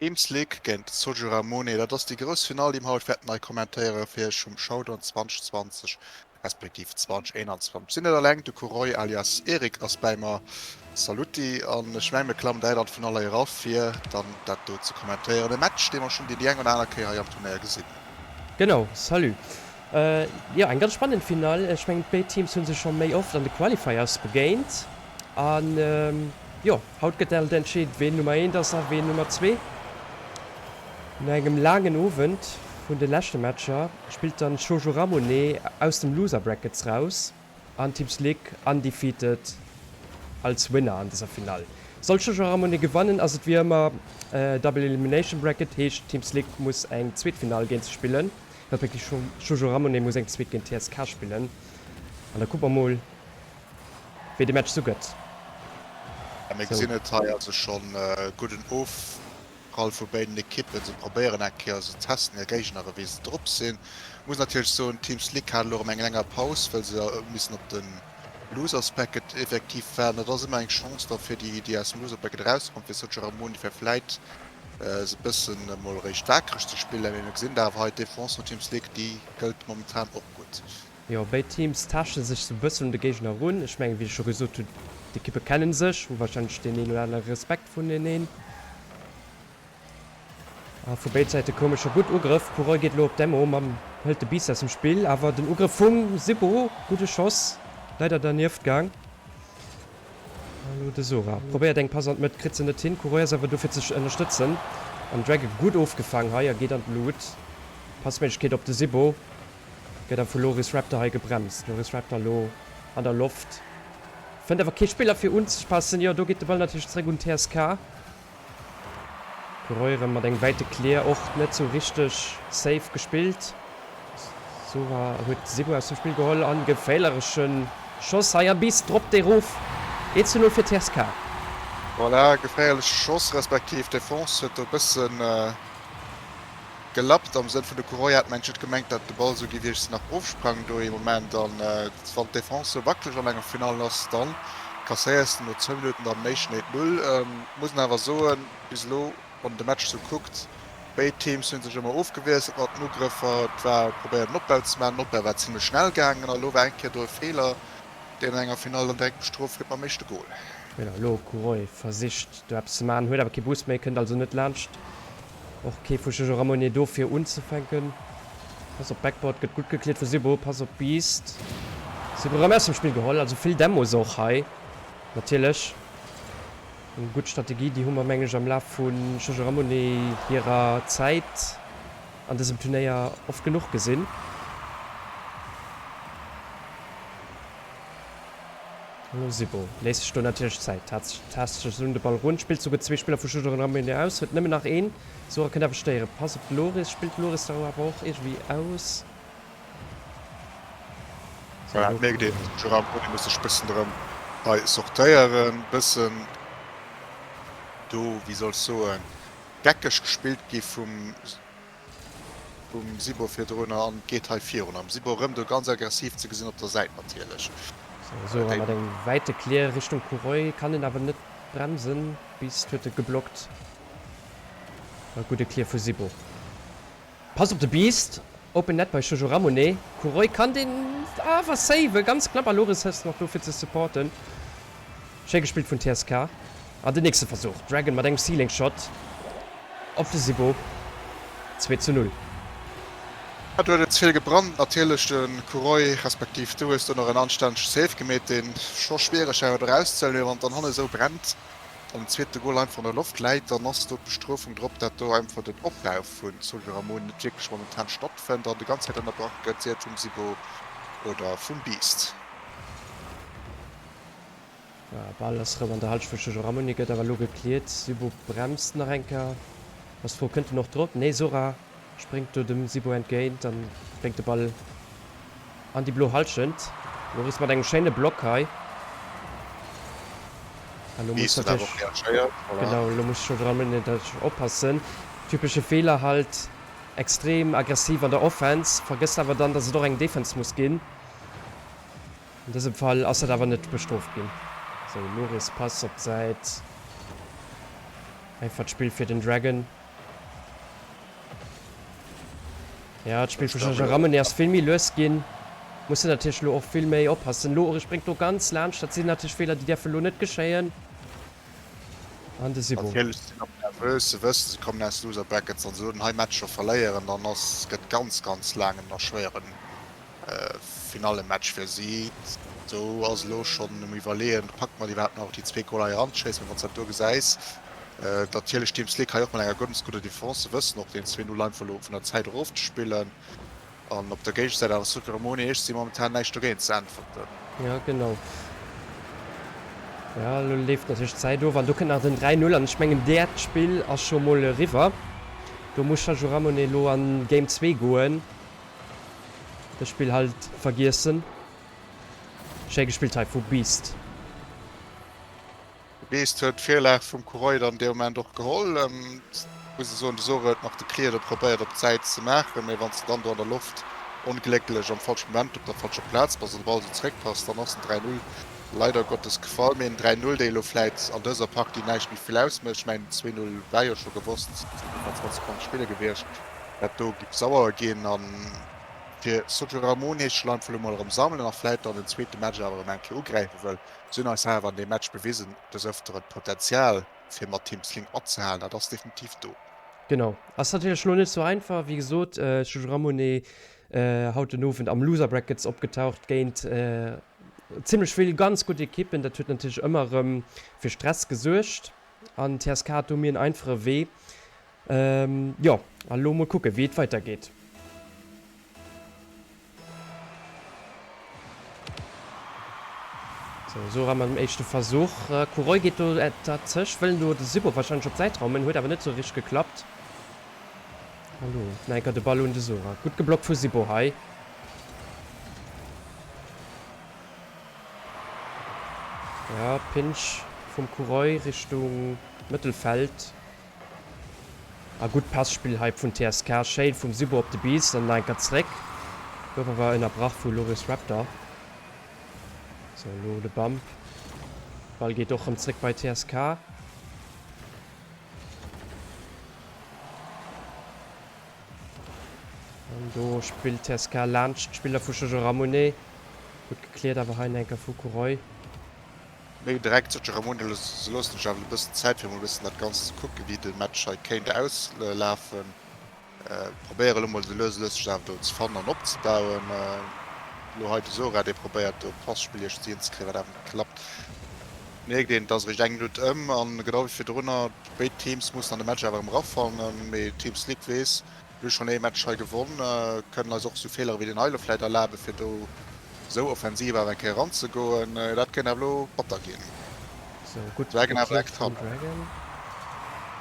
Teams League géint Soju Ramone, dat ass déi grouss Finall, déi mer haut wäerten hei kommentéiere fir iech vum Showdown 2020 respektiv 2021. Sinn net alleng, de Kuroy alias Eric ass bäi mer. Saluti an ech mengen mir klammen direkt an d'Finall hei era fir dann dat do ze kommentéieren. E Match, dee mer schonn déi eng oder aner Kéier hei am Turnéier gesinn hunn. Genau, salut. Jo, eng ganz spannend Finall. Ech mengen béid Teams hu sech scho méi oft an de Qualifiers begéint an jo, Haut gëtt alt entscheet, ween Nummer eent ass a ween Nummer zwee. No engem laangen Owend vun de leschte Matcher spillt dann Shoujo Ramone aus dem Loser Brackets raus an Team Slick undefeated als Winner an dëser Finall. Sollt Shoujo Ramone gewannen, ass et wéi ëmmer Double Elimination Bracket, heescht Team Slick muss eng zweet Finall géint se spillen, respektiv Shoujo Ramone muss eng zweet géint TSK spillen an da kucke mer mol, wéi de Match sou gëtt. Ja, mir gesinn et hei also schonn, gudden Ofprall vu béiden Ekippen. Se probéieren eng Kéier, se testen hir Géigner, wéi se drop sinn. Muss natierlech soen, Team Slick hat elo erëm eng länger Paus, well se missen op de Losers Bracket effektiv waarden. Dat ass ëmmer eng Chance da fir déi, déi aus dem Losers Bracket erauskommen, fir Sochi Ramoni fir vläit se e bëssen emol eréischt wakereg ze spillen. Mee mir gesinn da awer hei, d'Defense vun Team Slick, déi gëllt momentan och gutt. Jo, béid Teams taaschte sech sou bëssen un de Géigner erun. Ech mengen, wéi ech scho gesot hunn, d'Ekippe kennen sech, hu warscheinlech deen een oder anere Respekt vuneneen. A vu béid Säite koume scho gutt Ugrëff. Coureuil geet elo op Demo mam, hëlt de Beast aus dem Spill, awer den Ugrëff vum Sippo, gudde Schoss, leider dernieft gaang. A lo de Sora probéiert eng Pass an d'Mëtt, kritt se net hin. Coureuil ass awer do fir ze ënnerstëtzen an Dragon gutt ofgefaang hei a geet an d'Lut. Passméiglechkeet op de Sippo. Gëtt da vu Loris Raptor hei gebremst. Loris Raptor elo an der Loft. Fënnt awer kee Spiller fir unzepassen. Jo, do geet de Ball natierlech zeréck un TSK. Coureuil erëm mat engem wäite Clear, och net sou richteg safe gespillt. Sora huet de Sibu aus dem Spill geholl an geféierleche Schoss hei a bis droppt dee rof. 1 zu 0 fir TSK. Voilà, geféierleche Schoss, respektiv d'Defense huet do e bëssen Gelappt am Sënn vun de Coureuil hat mengt huet gemengt dat de Ball sou gewiescht nach ofsprang do ee Moment an wann d'Defense sou wackeleg an enger Finale ass dann kasséiers de no zwou Minutten dann den éischten 1, 0. Muss een awer soen bis elo wann een de Match sou kuckt béid Teams hunn sech ëmmer ofgewiesselt mat den Ugrëffer. Et war probéiert en Opbau ze maachen, den Opbau war zimlech schnell gaangen a lo war eng Kéier do e Feeler deen an enger Finale dann direkt bestrooft gëtt mam éischte Gol. Voilà, elo Coureuil versicht do eppes ze maachen, huet awer kee Boost méi, kënnt also net laanscht. Och kee vu Jojo Ramonet do fir unzefänken. Pass op Backboard gëtt gutt gekleet vu Sibo. Pass op Beast. Sibo rëm aus dem Spill geholl. Also vill Demos och hei natierlech. Eng gutt Strategie, déi hu mer mengen ech am Laf vu Jojo Ramonet hirer Zäit an dësem Turnéier oft genuch gesinn. Elo Sibo léisst sech do natierlech Zäit, taascht sech un de Ball run, spillt souguer zwee Spiller vu Stuttgart an Arminia aus, huet nëmmen nach een. Sora kënnt awer stéieren. Pass op de Loris, spillt de Loris da awer och iergendwéi aus. Sou, elo. Mierkt een, Gérard Bruni muss sech bëssen erëm hei sortéieren, bëssen do, wéi soll ech soen, geckeg gespillt gi vum. Vum Sibo virdrun an geet hei virun. Am Sibo rëm do ganz aggressiv ze gesinn op der Säit natierlech. Sou, Sora mat engem wäite Clear Richtung Coureuil, kann en awer net bremsen. Beast huet e geblockt. E gudde Clear vu Sibo. Pass op de Beast! Open Net bei Jojo Ramonet. Coureuil kann deen awer saven, ganz knapp. A Loris ass nach do fir ze supporten. Schéi gespillt vun TSK. An den nächste Versuch. Dragon mat engem Ceiling Shot op de Sibo. 2 zu 0. Do huet et ze vill gebrannt natierlech. De Coureuil, respektiv du hues do nach en anstännege Save gemeet, deen scho schwiereg war erauszehuelen. Mee wann et dann hanne esou brennt an den zweete Gol einfach an der Loft läit, dann ass do d'Bestrofung drop, dat do einfach den Opbau vu Solvay Ramon net wierklech momentan stattfënnt an de ganz Zäit ënnerbrach gëtt, sief et vum Sibo oder vum Beast. Ball ass rëm an der Halschent vu Jojo Ramoni, gëtt awer elo gekleert. Sibo bremst nach eng Kéier. Ass d'Fro, kënnt en och drop? Nee, Sora spréngt do dem Sibo entgéint an bréngt de Ball an déi blo Halschent. Loris mat engem schéine Block hei. An elo muss natierlech, genau, elo muss Jojo Ramoni natierlech oppassen. Typesche Feeler halt, extrem aggressiv an der Offense, vergësst awer dann, dass et och eng Defense muss ginn. An dësem Fall ass dat awer net bestrooft ginn. Sou, Loris Pass op d'Säit. Einfacht Spill fir den Dragon. Ja, d'Spill vu Jojo Ramonet ass vill méi lues ginn. Mussen natierlech elo och vill méi oppassen. Loris spréngt do ganz laanscht. Dat sinn natierlech Feeler, déi däerfe lo net geschéien. An de Sibo. Natierlech sinn och nervös. Se wëssen, se kommen aus de Loser Brackets. Wann se elo den hei Match scho verléieren, dann ass, gëtt ganz, ganz laangen a schwéieren Finallematch fir si. Do ass elo schonn um Iwwerleeën, packe mer déi iwwerhaapt nach déi zweet Goal hei eranschéissen. Mee wann s de dat do gesäis, natierlech Team Slick hei och mat enger ganz gudder Defense, se wëssen och deen 2, 0 einfach elo vun der Zäit erofzespillen. An op der Géigesäit awer Super Ramoni, ech si momentan näischt dogéint ze äntwerten. Jo genau. Jo elo leeft natierlech d'Zäit of an do kënnt nach den 3, 0 an ech mengen dat Spill ass scho mol eriwwer. Do muss Sergio Ramone elo an Game 2 goen. Dat Spill halt vergiessen. Schéi gespillt hei vu Beast. De Beast huet d'Virlag vum Coureuil dann dee Moment och geholl. Muss ee soen, de Sora huet nach de Clear do probéiert op d'Säit ze maachen, mee wann s de dann do an der Loft onglécklech am falsche Moment op der falscher Plaz bass an de Ball esou zeréckpasst, dann ass den 3, 0 leider Gottes gefall. Mee en 3, 0, dee elo vläit an dëser Partie näischt méi vill ausmécht. Ech mengen, 2, 0 war jo scho gewosst, et sinn 25 Sekonne spille gewiescht, dat do giff sauer ginn. An fir Sergio Ramon heescht elo einfach elo mol erëm sammelen a vläit dann den zweete Match awer erëm eng Kéier ugräifen, wëll Si hunn eis awer an deem Match bewisen, des Ëfteren d'Potenzial fir mat Team Sling matzehalen, dat ass definitiv do. Genau, ass natierlech lo net sou einfach. Wéi gesot, Juju Ramone haut den Owend am Loser Brackets opgetaucht géint zimmlech vill ganz gutt Ekippen. Dat huet natierlech ëmmer erëm fir Stress gesuergt an TSK hat do méi en einfache Wee. Jo, a lo mol kucke wéi et weidergeet. Sou, Sora mat dem éischte Versuch. Kuroi geet do derzëscht, wëll do de Sibo wahrscheinlech op d'Säit raumen, huet awer net sou richteg geklappt. An do nach enker de Ball un de Sora. Gutt geblockt vu Sibo hei. Ja, Pinch vum Kuroi Richtung Mëttelfeld. A gutt Passpill hei vun TSK. Schéin vum Sibo op de Beast an nach enker zréck. Gouf awer ënnerbrach vu Loris Raptor. Sou, elo de Bump. Ball geet och rëm zréck bei TSK. An do spillt TSK laanscht d'Spiller vu Jojo Ramonet. Gutt gekläert awer hei nach enker vu Coureuil. Méi direkt sot de Ramon, se loossen sech awer e bëssen Zäit fir emol e bëssen dat Ganzt ze kucken, wéi de Match hei kéint auslafen. Probéiere elo mol de lues a lues sech awer do ze fannen an opzebauen. Elo hei de Sora, dee probéiert do e Passpill iergendwéi hinzekréien, wat awer net klappt. Mierkt een, et ass eréischt eng Minutt ëm an genau wéi virdrunner, béid Teams mussen an de Match awer erëm erafannen. Mee Team Slick weess, Mir hu schonn ee Match hei gewonn, kënnen eis och esou Feeler ewéi deen hei elo vläit erlaben, fir do esou offensiv awer eng Kéier eranzegoen. Dat kéint awer elo batter ginn. Sou, gutt Dragon awer direkt hannen. Dragon.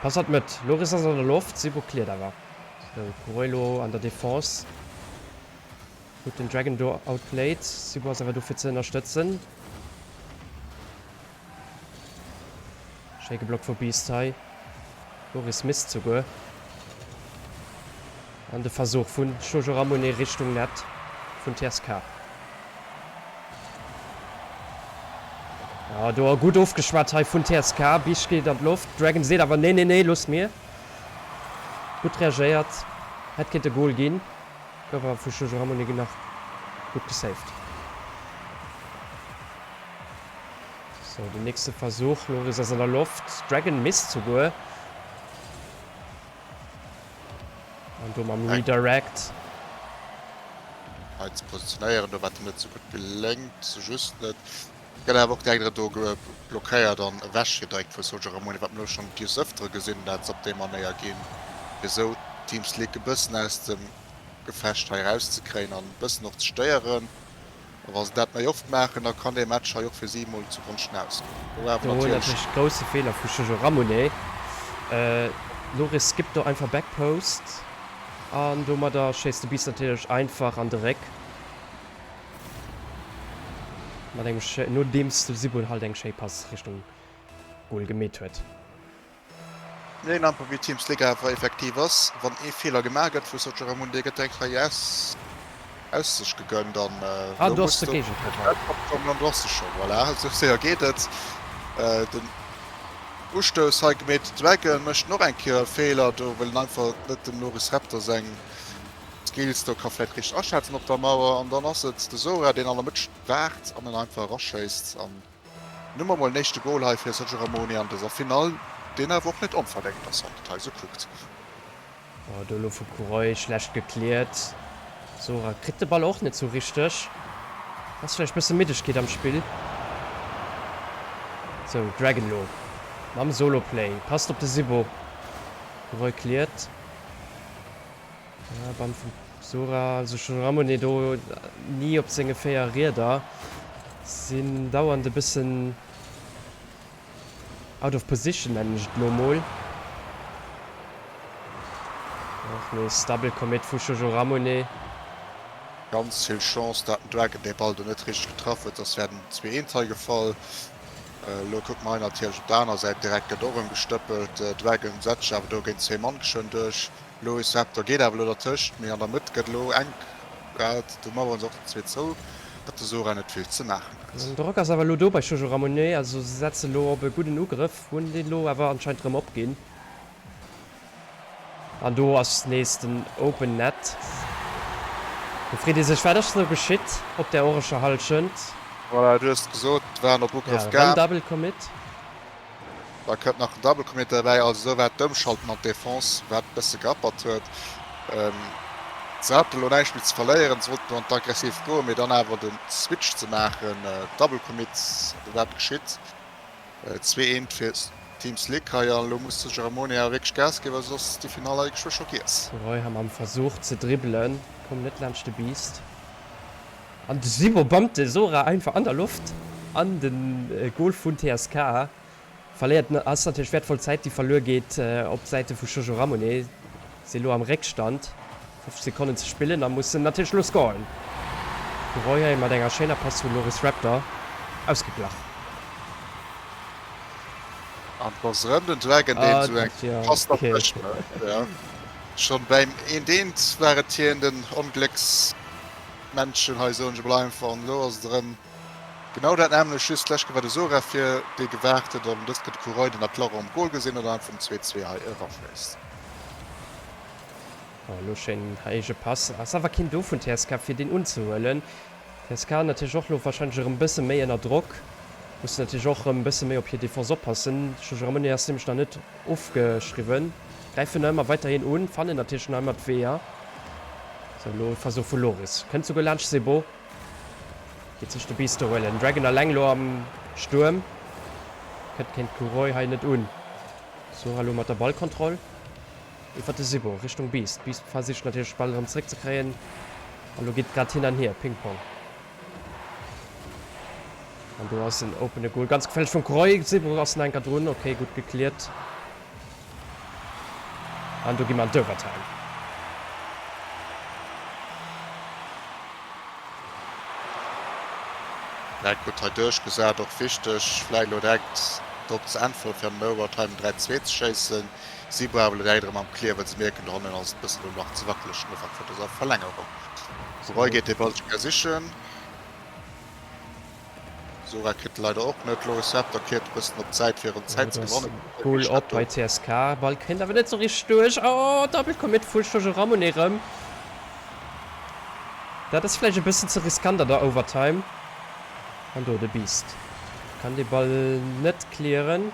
Pass an d'Mëtt. Loris ass an der Loft, Sibo cleart awer. Sou, Coelho an der Defense. Gutt den Dragon do outplayed. Sibo ass awer do fir ze ënnerstëtzen. Schéi geblockt vu Beast hei. Loris misst souguer. An de Versuch vun Jojo Ramone Richtung Nett vun TSK. Ja, do gutt ofgeschwat hei vun TSK. Bisch geet an d'Loft. Dragon seet awer nee, nee, nee, looss mir. Gutt reagéiert. Hätt kéinte Goal ginn. Gouf awer vu Jojo Ramone nach gutt gesaved. Sou, den nächste Versuch. Loris ass an der Loft. Dragon misst souguer. An do mam Redirect. Hei ze positionéieren, do wat net sou gutt geléngt, just net. Gëtt awer och direkt do blockéiert an ewech gedréckt vu Sojo Ramone, wat mer elo schonn des Ëftere gesinn, dat se op déi Manéier ginn, fir esou d'Team Slick e bëssen aus dem Gefecht hei erauszekréien an e bëssen och ze stéieren. A wa se dat méi oft maachen, da kann dee Match hei och fir si mol zu Gonschten ausgoen. Do awer Do natierlech. natierlech grousse Feeler vu Jojo Ramonet. Loris skippt do einfach Backpost an domadder schéisst de Beast natierlech einfach an de Réck. Mat engem schéi, nodeems de Sibon halt eng schéi Pass Richtung Goal gemeet huet. Neen, einfach wéi Teams Ligue awer effektiv ass, wann ee Feeler gemaach gëtt vu Socher Ramundi, gëtt direkt hei aus aus sech gegönnt an Ah, elo do ass muss de Géigetreffer. kommen an do ass se scho, voilà, esou séier geet et. Den Ustouss hei gemeet, Dragon mécht nach eng Kéier e Feeler do, well en einfach net dem Loris Raptor seng. Skills do ka vläit richteg aschätzen op der Mauer an dann ass et de Sora deen an der Mëtt waart an en einfach eraschéisst an nun mer mol den éischte Goal hei fir Sergio Ramoni an dëser Finall, deen awer och net onverdéngt ass wann et hei esou kuckt. Oh, do elo vu Curoy schlecht gekliert. Sora kritt de Ball och net sou richteg. Ass vläicht bësse Middegkeet am Spill. Sou, Dragon lo mam Solo Play. Passt op de Sibo. Curoy kliert. Ah, Bam vum Sora. Also schon Ramone do ni op senge 4 Rieder. Sinn dauernd e bëssen. Out of position nennen ech et lo mol. Och nees Double Commit vu Jojo Ramone. Ganz vill Chance dat den Dragon dee Ball do net richteg getraff huet, soss wär den 2 eent hei gefall. Elo kucke mer hei natierlech op der aner Säit, direkt gëtt och erëm gestëppelt. Dragon setzt sech awer do géint zwee Mann geschwënn duerch. Louis Raptor geet awer elo dertëscht, mee an der Mëtt gëtt elo enk gehat. Do maueren se och déi zwee zou, datt de Sora net vill ze maachen huet. Den Drock ass awer elo do bei Jojo Ramonet, also se setze elo op e gudden Ugrëff, hunn deen elo awer anscheinend erëm opginn. An do ass nees den Open Net. Do freet ee sech, wat ass elo geschitt op där orescher Hallschent? Voilà, du hues et gesot, waren op Ugrëff gaang. Ja, erëm Double Commit. Da kënnt nach den Double Commit derbäi, also esou war d'Ëmschalten an d'Defense, wat e bësse geappert huet. Se haten elo näischt méi ze verléieren, se wollten an d'Aggressiv goen, mee dann awer de Switch ze maachen, Double Commit, do war et geschitt. 2, 1 fir Team Slick hei an elo muss de Jeremoni awer wierklech Gas ginn, well soss ass déi Finall hei geschwë scho giess. De Roy ham am Versuch ze dribbelen, koum net laanscht de Beast an de Simo bammt de Sora einfach an der Loft an de Goal vun TSK. Verléiert ass natierlech wäertvoll Zäit déi verluer geet op Säite vu Jojo Ramonet. Si elo am Réckstand, 50 Sekonnen ze spillen a mussen natierlech elo scoren. De Roy hei mat enger schéiner Pass vu Loris Raptor ausgeglach. An et ass erëm den Dragon deen esou eng Pass dertëscht mécht. Schonn beim eent eent war et hien den Onglécksmännchen hei soen ech emol einfach an elo ass et erëm Genau dat nämmlecht, just d'lescht Kéier war de Sora fir dee gewaart huet an dës Kéier de Coureuil, deen dat Lach am Gol gesinn huet an vum 2, 2 hei eraschléisst. Oh, elo schéin héije Pass. Ass awer keen do vun TSK fir deen unzehuelen. TSK natierlech och elo warscheinlech erëm bësse méi ënner Drock. Mussen natierlech och erëm bësse méi op hir Defense oppassen. Jojo Ramonet ass nämlech nach net ofgeschriwwen. Gräifen nach ëmmer weiderhin un, fannen natierlech nach ëmmer d'Weeër. Sou, elo e Versuch vu Loris. Kënnt souguer laanscht Sebo. Geet sech de Biister huelen. Dragon alleng lo am Stuerm. Kënnt kéint Kuroy hei net un. Sora lo mat der Ballkontroll iwwert de Sibo Richtung Beast. Beast versicht natierlech de Ball erëm zeréck ze kréien. An lo geet et grad hin an hier. Ping Pong. An do ass en opene Goal. Ganz geféierlech vum Kuroy. Sibo ass nach enker drun. Ok, gutt gekliert. An do gi mer an d'Overtime. Direkt gutt hei duerchgesat, och wichteg vläicht elo direkt drop ze äntweren, fir an den Overtime 3, 2 ze schéissen. Si brauchen elo direkt erëm am Clear, well se mierken, dohannen ass et e bëssen elo nach ze wackeleg den Ufank vun dëser Verlängerung. Roy geet dee Ball gär sichen. Sora kritt e leider och net. Loris Raptor cleart e bëssen op d'Säit fir erëm Zäit ze gewannen. Goal op bei TSK. Ball kéint awer net sou richteg duerch. Oh, Double Commit vu Jojo Ramone erëm. Dat ass vläicht e bëssen ze riskant an der Overtime. An do de Beast kann de Ball net clearen.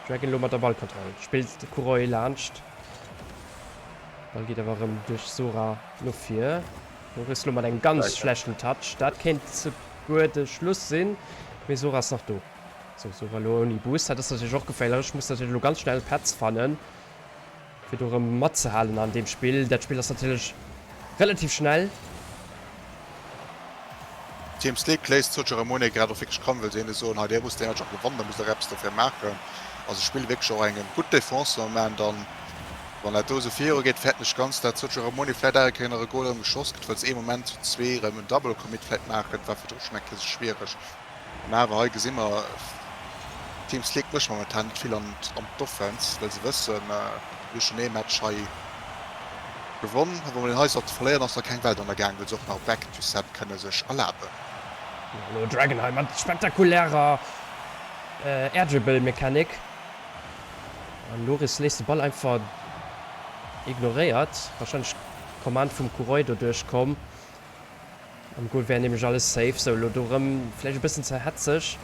Dragon elo mat der Ballkontroll. Spillt de Kuroi laanscht. Ball geet awer erëm duerch Sora no vir. Loris lo mat engem ganz schlechten Touch. Dat kéint souguer de Schluss sinn, mee Sora ass nach do. Sou, Sora lo ouni Boost. Dat ass natierlech och geféierlech. Muss natierlech elo ganz schnell Pads fannen, fir do erëm matzehalen an deem Spill. Dat Spill ass natierlech relativ schnell. Team Slick léisst d'Sojo Ramone grad och wierklech kommen, well se hinne soen, hei dir musst dee Match och gewannen, da musst der eppes dofir maachen. A se spille wierklech och eng gutt Defense am Moment an wann dat do esou viru geet, fäerten ech ganz, dat d'Sojo Ramone vläit awer eng Kéier nach e Gol erëm geschoss kritt, well se ee Moment zu zwee erëm en Double Commit vläit maachen. Dat war virdru schonn eng Kéier esou schwiereg. An awer hei gesi mer, Team Slick mécht momentan net vill an d'Offense, well se wëssen, mir hu schonn ee Match hei gewonn a wa mer deen hei sollte verléieren, ass da keng Welt ënnergaang, well se och nach e Back-to-Set kënne sech erlaben. Elo Dragon hei mat spektakulärer Air-Dribble Mechanic an Loris léisst de Ball einfach ignoréiert. Wahrscheinlech. Command vum Coureuil do duerchkomm. Am Goal wär nämlech alles safe. Sou, elo do erëm vläicht e bëssen ze hetzeg.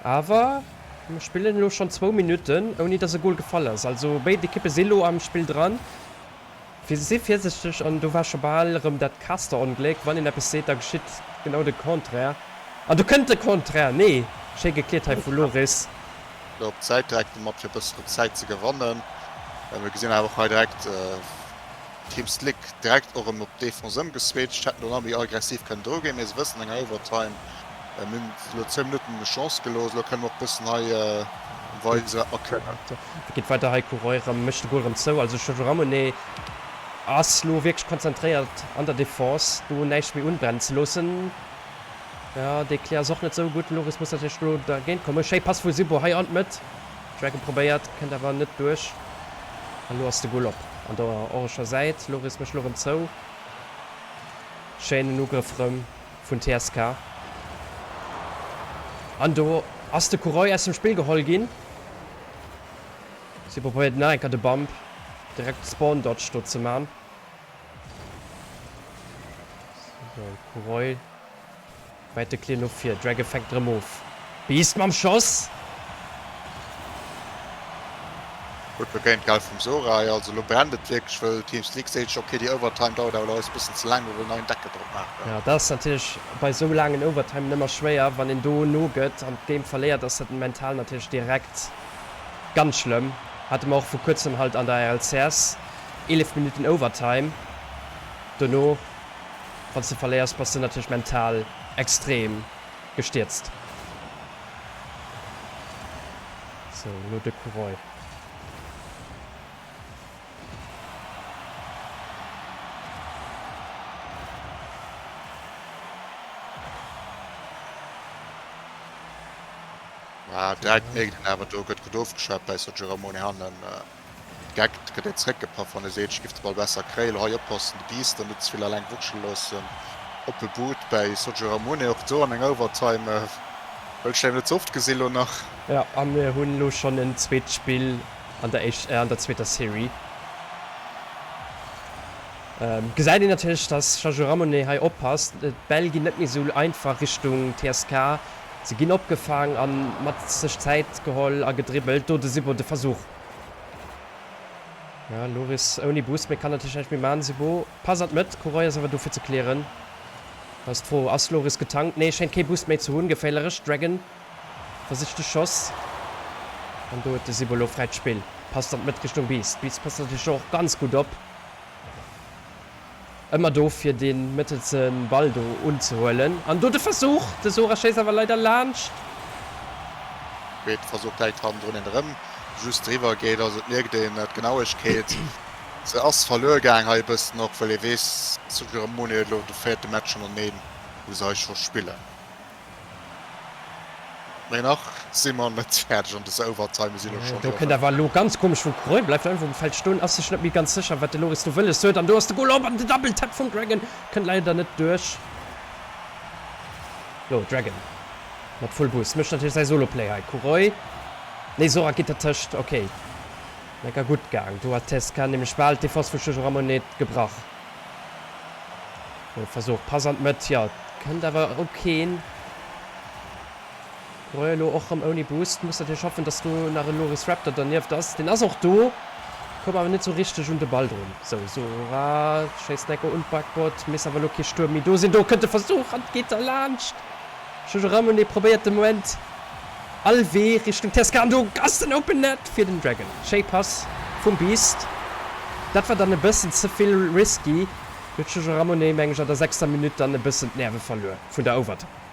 Awer mer spillen elo schonn zwou Minutten, ouni dass e Goal gefall ass. Also béid Ekippe si lo am Spill dran. Si virsichteg an do war scho bal erëm dat Caster-Ongléck. Wann een eppes seet, da geschitt genau de Contraire. An do kënnt de Contraire! Nee! Schéi gekliert hei vu Loris. Lo op d'Säit direkt domat fir e bëssen erëm Zäit ze gewannen. Mir gesinn awer och hei direkt Team Slick direkt och erëm op d'Defense ëmgeswitcht. Hätten do nach méi aggressiv kënnen dru ginn, mee se wëssen enger Overtime, mir hunn elo zwou Minutten e Chance gelooss, elo kënne mer och e bëssen hei weisen, wat mer kënnen. Et geet weider hei, Coureuil erëm mécht de Goal erëm zou. Also Jojo Ramonet ass lo wierklech konzentréiert an der Defense, do näischt méi unbrennen ze loossen. Jo, dee Clear ass och net sou gutt. Loris muss natierlech elo dergéint kommen. Schéi Pass vu Sibo hei an d'Mëtt. Dragon probéiert, kënnt awer net duerch. An elo ass de Goal op an der orescher Säit. Loris mécht elo rëm zou. Schéinen Ugrëff rëm vun TSK. An do ass de Coureuil aus dem Spill geholl ginn. Sibo probéiert nach eng Kéier de Bump, direkt Spawn Dodge do ze man. Sou, Coureuil wäit de Clear no vir. Dragon fänkt erëm of. Beast mam Schoss! Gutt begéint gell vum Sora hei. Also elo brennt et wierklech, wëll Team Slick seet sech, ok déi Overtime dauert awer elo eis bëssen ze laang, mir wëllen hei en Deckel drop maachen. Jo, dat ass natierlech bei esou laangen Overtimen ëmmer schwéier. Wann een do nogëtt an d'Game verléiert, ass dat mental natierlech direkt ganz schlëmm. Hate mer och vu kuerzem halt an der RLCS, 11 Minutten Overtime. Dono, wann s de verléiers, bass de natierlech mental extrem gestierzt. Sou, elo de Coureuil. Ah, direkt mierkt een awer, do gëtt gutt ofgeschwat bei Sergio Ramone hannen. Geck, et gëtt een zeréckgepaff, wann e seet, ech giff de Ball besser kréien. Elo hei oppassen, de Biester net ze vill alleng wurschele loossen. Oppe But bäi Sergio Ramone, och do an enger Overtime wëll ech léiwer net ze oft gesi lo nach. Jo, a mir hunn elo schonn en zweet Spill an der éischt, an der zweeter Serie. Gesäit een natierlech, dass Sergio Ramone hei oppasst. D'Bäll ginn net méi esou einfach Richtung TSK. Se ginn opgefaang a mat sech Zäit geholl a gedribbelt. Do de Sibo de Versuch. Ja, Loris ouni Boost, mee kann natierlech näischt méi man. Sibo, Pass an d'Mëtt, Coureuil ass awer do fir ze klären. Da ass d'Fro, ass Loris getankt? Nee, schéint kee Boost méi ze hunn. Geféierlech, Dragon versicht de Schoss an do huet de Sibo lo fräit Spill. Passt an d'Mëtt Richtung Beast. Beast passt natierlech och ganz gutt op. Ëmmer do fir dee mëttelste Ball do unzehuelen. An do de Versuch! De Sora schéisst awer leider laanscht. Wéi de Versuch läit hannendrun een erëm just driwwer geet. Also et mierkt een d'Genauegkeet, se ass verluer gaang hei e bëssen och well ee weess, Sergio Ramone huet elo de véierte Match hannerteneen wou se hei scho spillen. Mee nach si mer net fäerdeg an dëser Overtime. Mir si lo schonn Do kënnt awer elo ganz komesch vum Kroy, bleift einfach um Feld stoen, ass sech net méi ganz sécher wat de Loris do wëlles huet an do ass de Goal op an de Double Tap vum Dragon kënnt leider net duerch. Lo Dragon mat Full Boost mécht natierlech säi Solo Play hei. Kuroy, nee Sora geet dertëscht, ok mega gutt gaang. Do hat TSK nämlech bal d'Defense vu Jojo Ramonet gebrach. Lo Versuch, Pass an d'Mëtt, jo, kënnt awer op keen. Roy elo och rëm ouni Boost, muss natierlech hoffen, dass do nach e Loris Raptor dernieft ass. Deen ass och do, koum awer net sou richteg un de Ball drun. Sou, Sora schéisst Neko un d'Backboard, misst awer elo kee Stuerm méi do sinn. Do kënnt de Versuch an geet derlaanscht. Jojo Ramonet probéiert de Moment all Wee Richtung TSK an do ass den Open Net fir den Dragon. Schéi Pass vum Beast. Dat war dann e bëssen ze vill risky. Huet Jojo Ramonet meng ech an der sechster Minutt dann e bëssen d'Nerve verluer vun der Overtime.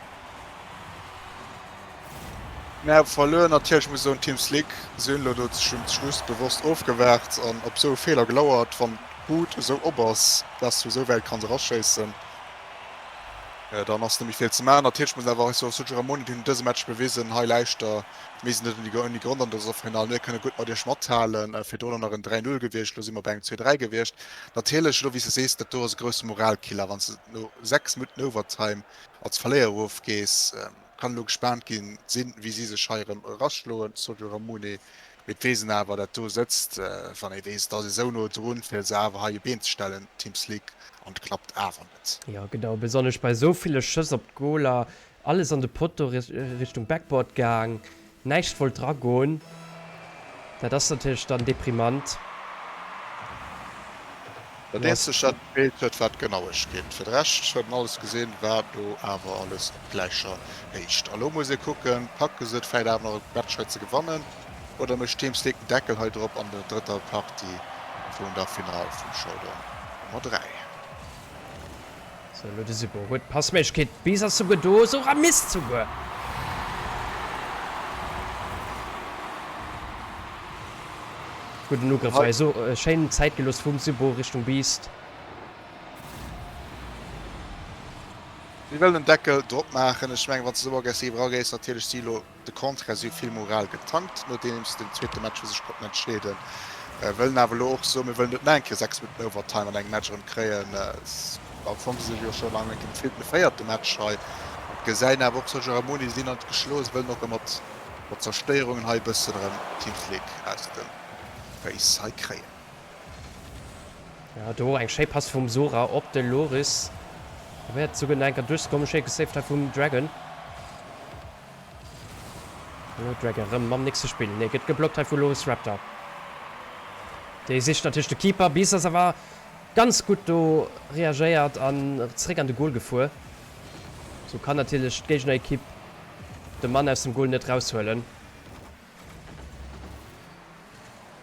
Nerve verluer natierlech, muss ech soen. Team Slick, si hunn elo do zum Schluss bewosst ofgewaart an op esou e Feeler gelauert. Wann d'Boot esou op ass, dass du esou wäit kanns eraschéissen, dann ass net méi vill ze maachen. Natierlech muss een awer och soen, Sergio Ramoni, déi hunn dëse Match bewisen, hei lauschter, mir sinn net ouni Grond an dëser Final, mir kënne gutt mat iech mathalen. Virdrun nach en 3, 0 gewiescht, elo si mer bei engem 2, 3 gewiescht. Natierlech, elo wéi s de sees, dat do ass e grousse Moralkiller, wann s de no 6 Minutten Overtime als Verléierer erofgees. Kann elo gespaant ginn sinn, wéi si sech hei erëm eraschloen. Sergio Ramone. Mee et weess een awer, dat do sëtzt, wann ee weess, et ass ee sou no drun, fir se awer hei op Been ze stellen, Teams League, an et klappt awer net. Jo genau, besonnesch bei esou ville Schëss op d'Goler, alles an de Potto Richtung Backboard gaang, näischt wollt dragoen, dat ass natierlech dann deprimant. Dat eenzegt wat gefeelt huet war d'Genauegkeet. Fir de Rescht huet en alles gesinn, war do awer alles op gläicher Héicht. A lo muss ee kucken, packe se et vläit awer nach e Match hei ze gewannen oder mécht Team Slick den Deckel hei drop an der drëtter Partie vun der Finall vum Showdown Nummer 3. Sou, elo de Sibo huet d'Passméiglechkeet, d'Biis ass souguer do, Sora misst souguer. Gudden Ugrëff hei, sou schéin Zäit gelooss vum Sibo Richtung Beast. Si wëllen den Deckel drop maachen. Ech mengen, wann s de esou aggressiv eragees, natierlech si elo de Contraire, si hu vill Moral getankt, nodeems se den zweete Match fir sech konnten entscheeden. Wëllen awer elo och soen, mir wëllen net nach eng Kéier 6 Minutten Overtime an engem Match erëm kréien. Am Fong si se jo schonn an engem gefilltene véierte Match hei. Gesäin awer och Sergio Ramoni, si sinn nach net geschloen, se wëllen och erëm mat Mat Zerstéierungen hei bëssen erëm Team Flick aus dem Féiss hei kréien. Jo, do eng schéi Pass vum Sora op de Loris. Probéiert souguer nach eng Kéier duerchzekommen. Schéi gesaved hei vum Dragon. Elo Dragon erëm mam nächste Spill. Nee, gëtt geblockt hei vu Loris Raptor. Dee sicht natierlech de Keeper. Bis ass awer ganz gutt do reagéiert an zeréck an de Goal gefuer. Sou kann natierlech d'Géignerekipp de Mann aus dem Goal net raushuelen.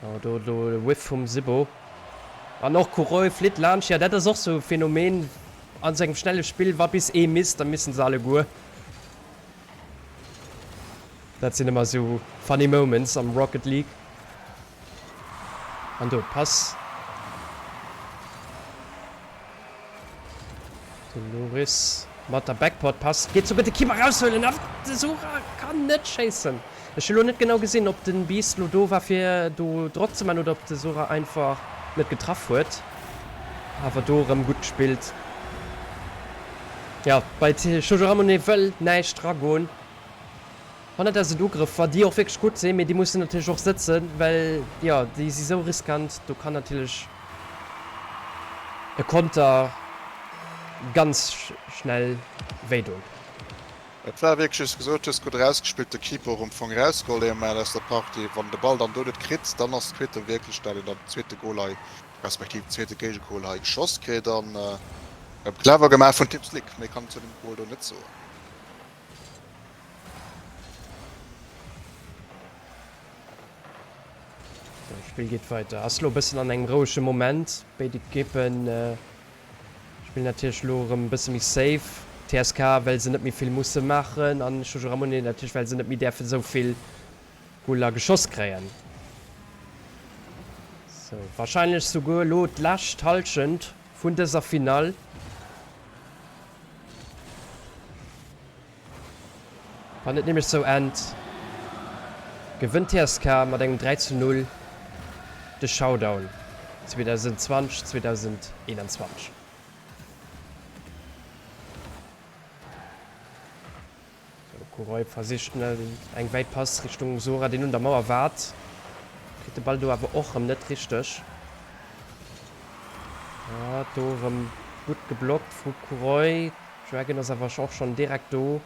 Oh, do, do de Whiff vum Sibbo. An och Kuroi flitt laanscht. Ja, dat ass och sou e Phänomen an sou engem schnelle Spill, wa bis ee misst, da missen se alleguer. Dat sinn ëmmer sou funny Moments am Rocket League. An do d'Pass. De Loris mat der Backboard Pass geet souguer de Keeper raushuelen, awer de Sora kann net schéissen. Ech hu lo net genau gesinn op den Beast lo do war fir do Drock ze man oder op de Sora einfach net getraff huet. Awer do rëm gutt gespillt. Jo, bei Jojo Ramonet wëll näischt ragoen. 100.000 Ugrëffer, déi och wierklech gutt sinn, mee déi mussen natierlech och sëtzen, well jo, déi si sou riskant, do kann natierlech e Konter ganz schnell wéi doen. Et war wierklech, wéi s de gesot hues, gutt erausgespillt, de Keeper och um Fong erausgeholl dee Moment aus der Partie. Wann en de Ball dann do net kritt, dann ass d'Quittung wierklech, dat een dann den zweete Gol hei, respektiv den zweete Géigegol hei geschoss kritt. An clever gemaach vun Tim Slick, méi kann een zu dem Gol do net soen. Sou, Spill geet weider. Ass lo e bëssen an engem rouege Moment. Béid Ekippen spillen natierlech lo erëm e bësse méi safe. TSK well se net méi vill musse maachen an Jojo Ramonet natierlech well se net méi däerfen esou vill Goler geschoss kréien. Sou, warscheinlech souguer lo d'lescht Hallschent vun dëser Finall. Wann et nämlech sou ennt, gewënnt TSK mat engem 3 zu 0 de Showdown 2020, 2021. Sou, Kuroy versicht eng wäit Pass Richtung Sora, deen un der Mauer waart. Kritt de Ball do awer och rëm net richteg. Do rëm gutt geblockt vu Kuroy. Dragon ass awer och schon direkt do.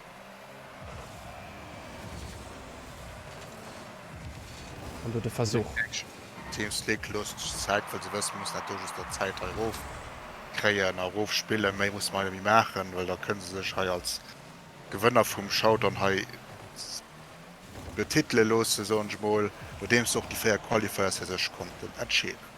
An do de Versuch. Teams League loossen sech Zäit, well se wëssen, mir mussen dat do just an Zäit hei erof kréien a erof spillen. Méi musse mer hei net méi maachen, well da kënne se sech hei als Gewënner vum Showdown hei betitele loossen, soen ech mol, nodeems se och déi 4 Qualifiers fir sech konnten entscheeden.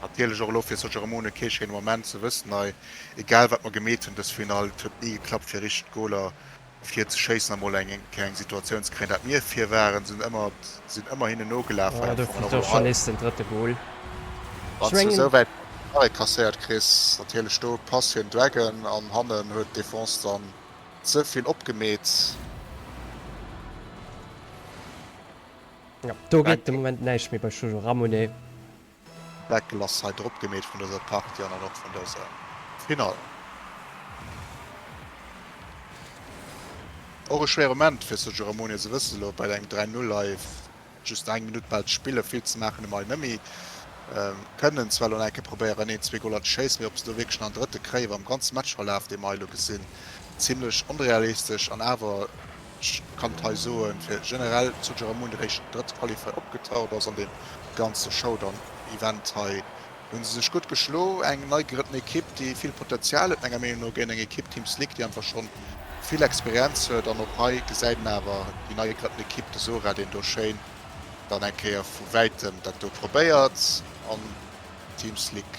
Natierlech och elo fir Sergio Ramone kee schéine Moment ze wëssen hei, egal wat mer gemeet hunn dës Finall, et huet ni geklappt fir richteg Goler vir ze schéissen a mol eng Kéier eng Situatioun ze kréien dat mir vir waren, sinn ëmmer sinn ëmmer hinnen nogelaf hei am Fong an och elo hei. Nees den drëtte Gol. Wann s du esou wäit Arrêt kasséiert kriss, natierlech do Pass fir den Dragon an hannen huet d'Defense dann ze vill opgemeet. Jo, do geet de Moment näischt méi bei Jojo Ramonet. Deckel ass hei drop gemeet vun dëser Partie an dann och vun dëser Finall. Och e schwéiere Moment fir Sergio Ramone, se wësse elo bei engem 3, 0 hei just nach eng Minutt bal ze spillen, vill ze maachen hu mer hei nëmmi. Kënnen zwar elo nach eng Kéier probéieren een, zwee Goler ze schéissen, mee ob se do wierklech nach en drëtte kréien, am ganze Matchverlaf dee mer hei elo gesinn, zimlech onrealistesch. An awer, ech kann et hei soen, fir generell Sergio Ramone réischt drëtt Qualifier opgetaucht ass an deem ganze Showdown-Event hei, Hunn se sech gutt geschlo. Eng nei gerëttene Ekipp, déi vill Potenzial huet menger Meenung no, géint eng Ekipp, Team Slick, déi einfach schonn vill Experienz huet. An och hei gesäit een awer déi nei gegrënnten Ekipp, de Sora, deen do schéin dann eng Kéier vu wäitem dat do probéiert an Team Slick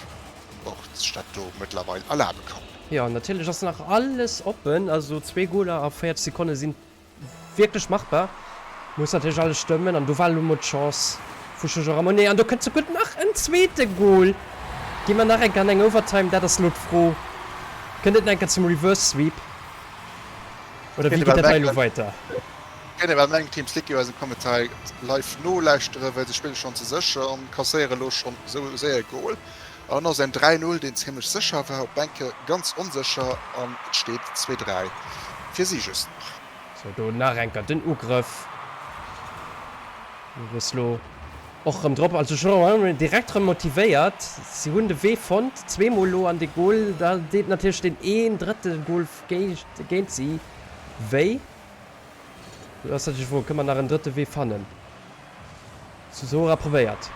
och sech dat do mëttlerweil erlabe kann. Jo, natierlech ass nach alles oppen. Also zwee Goler a 40 Sekonne sinn Wierklech machbar. Muss natierlech alles stëmmen an do war elo mol d'Chance vu Jojo Ramonet an do kënnt souguer nach en zweete Goal. Gi mer nach eng Kéier an eng Overtime? Dat ass elo d'Fro. Kënnt et nach eng Kéier zum Reverse Sweep oder wéi geet dat hei elo weider? Kéint ee well mengen, Team Slicky eisem Kommentar live nolauschteren, well se spille schonn ze sécher an kasséiere elo schonn esou séier e Goal. An ass en 3, 0, deen zimlech sécher war, op Bänke ganz onsécher an et steet 2, 3 fir si just nach. Sou, do nach enker den Ugrëff. Loris lo och rëm drop, also scho direkt rëm motivéiert. Si hunn de Wee fonnt, zweemol lo an de Goal. Da deet natierlech deen een drëtte Goal géint si wéi. Do ass natierlech d'Fro, kënne mer nach en drëtte Wee fannen? Sora probéiert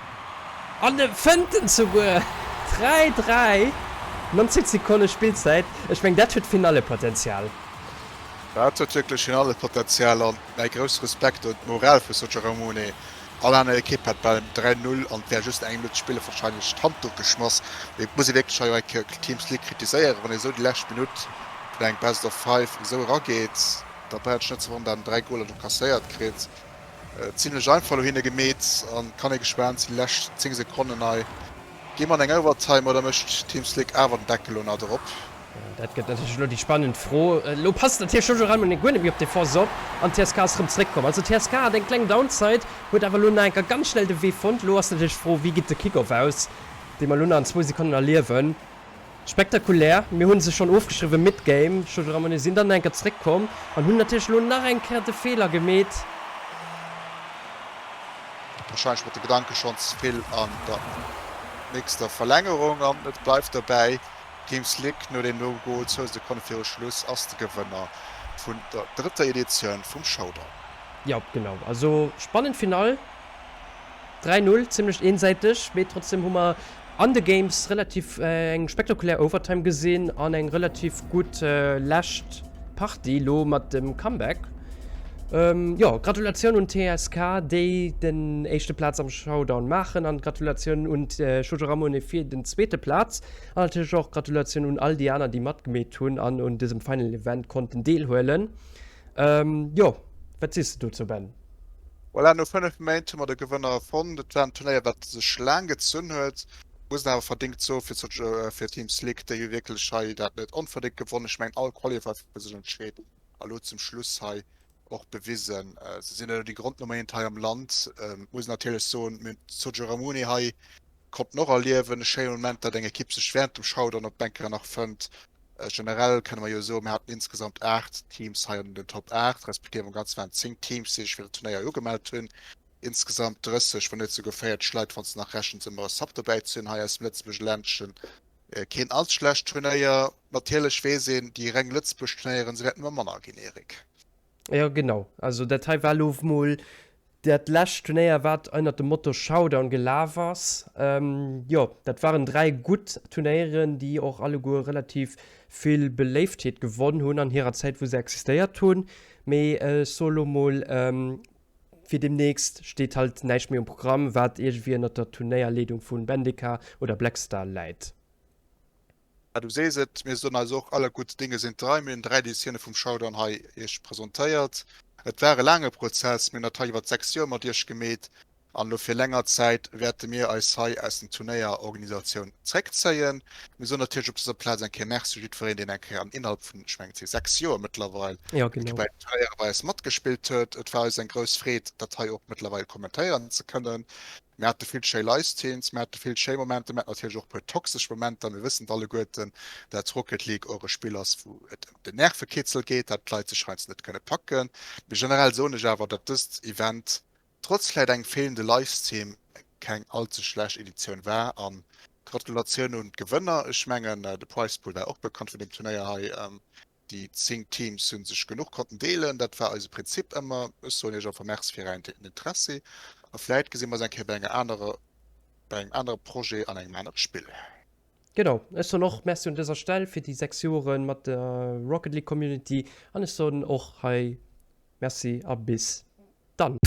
an e fënnt en souguer! 3, 3, 19 Sekonne Spillzäit. Ech meng dat huet Finallepotenzial. Dat huet wierklech Finallepotenzial an mäi grousse Respekt un d'Moral vu Socha Ramone. All aner Ekipp hätt beim 3, 0 an et wär just eng Minutt ze spille warscheinlech d'Handduch geschmass. Mee et muss ee wierklech hei och eng Kéier Team Slick kritiséieren, wann ee esou déi lescht Minutt vun engem Best of Five esou erageet, da brauch et sech net ze wonneren, datt een 3 Goler do kasséiert kritt. Zimlech einfach elo hinne gemeet an kann ee gespaant sinn déi lescht 10 Sekonnen hei. Gi mer an eng Overtime oder mécht Team Slick awer den Deckel elo nach drop? Dat gëtt natierlech elo déi spannend Fro. Elo passt natierlech Jojo Raimonen guer net méi op d'Defense op an d'TSK ass erëm zeréckkomm. Also d'TSK hat eng kleng Downside, huet awer elo nach eng Kéier ganz schnell de Wee fonnt. Elo ass natierlech d'Fro, wéi geet de Kickoff aus, dee mer elo nach an zwou Sekonnen erliewen. Spektakulär, mir hunn se schonn ofgeschriwwen mid-game, Jojo Ramonet sinn dann enker zréck komm an hunn natierlech elo nach eng Kéier de Feeler gemeet. Wahrscheinlech mat de Gedanke schonn ze vill an der nächster Verlängerung an et bleift dobäi, Team Slick no deem No-Goal zwou Sekonne viru Schluss ass de Gewënner vun der drëtter Editioun vum Showdown. Jo genau, also spannend Finall, 3, 0, zimmlech eensäiteg, mee trotzdem hu mer An de Games relativ eng spektakulär Overtime gesinn an eng relativ gutt lescht Partie lo mat dem Comeback. Jo, Gratulatioun un TSK, déi den éischte Plaz am Showdown maachen an Gratulatioun un d'Shoujo Ramone fir den zweete Plaz an natierlech och Gratulatioun un all déi aner, déi matgemeet hunn an un dësem Final Event konnten deelhuelen. Jo, wat sees de dozou, Ben? Voilà, no 5 Méint hu mer de Gewënner fonnt. Et war en Turnéier, wat sech laang gezunn huet. Muss een awer verdingt soen fir fir Team Slick, déi hu wierklech hei dat net onverdingt gewonnen. Ech mengen all Qualifier fir sech entscheet a lo zum Schluss hei och bewisen, se sinn elo déi Grondnummer eent hei am Land. Muss een natierlech soen, mir hunn d'Sojo Ramune hei konnten och erliewen, e schéine Moment, datt eng Ekipp sech wärend dem Showdown op d'Bänker nach fënnt. Generell kënne mer jo soen, mir haten insgesamt 8 Teams hei an den Top 8, respektiv am Ganze waren et 10 Teams, déi sech fir dat Turnéier ugemellt hunn. Insgesamt 30, wann net souguer 40 Leit, wann s de nach rechens ëmmer e Sub dobäi ze hunn hei aus dem Lëtzebuerger Ländchen. Keen allze schlecht Turnéier. Natierlech weess een, déi reng Lëtzebuerg Turnéieren, se wäerten ëmmer manner ginn, Eric. Jo genau, also dat hei war elo mol dat lescht Turnéier wat ënnert dem Motto Showdown gelaf ass. Jo dat waren 3 gutt Turnéieren déi och alleguer relativ vill Beléiftheet gewonn hunn an hirer Zäit wou se existéiert hunn. Mee ech soe lo mol fir demnächst steet halt näischt méi um Programm wat iergendwéi ënnert der Turnéierleedung vun Bendeka oder Blackstar läit. Ja, du sees et, mir soen eis och, aller gutt Dinge sind drei. Mir hunn 3 Editioune vum Showdown hei Iech presentéiert. Et war e laange Prozess, mir hunn dat hei iwwert 6 Joer mat Iech gemeet an elo fir länger Zäit wäerte mir eis hei aus den Turnéierorganisatioun zréckzéien. Mir soen natierlech op dëser Plaz eng Kéier Merci jiddwereen, deen eng Kéier an innerhalb vun, ech mengen et si 6 Joer mëttlerweil, Ja, genau. bei den Turnéiere bei eis matgespillt huet. Et war eis eng grouss Freed, dat hei och mëttlerweil kommentéieren ze kënnen. Mir hate vill schéi Livestreams, mir hate vill schéi Momenter, mir haten natierlech och e puer toxesch Momenter. Mir wëssen et alleguerten, dat Rocket League och e Spill ass, wou et ëm den Nervekitzel geet, dat d'Leit sech heiansdo net kënne packen. Mee generell soen ech awer, dat dëst Event trotz vläit engem feelende Livestream keng all ze schlecht Editioun war. An Gratulatioun un d'Gewënner. Ech mengen, de Prize Pool war och bekannt vun deem Turnéier hei. Déi 10 Teams hu sech genuch konnten deelen, dat war eise Prinzip ëmmer. Ech soen iech einfach Merci fir ären Interessi a vläit gesi mer eis eng Kéier bei enger anerer, bei engem anere Projet an engem anere Spill. Genau, ech soen och Merci un dëser Stell fir déi 6 Joren mat der Rocket League Community an ech soen och hei Merci a bis dann.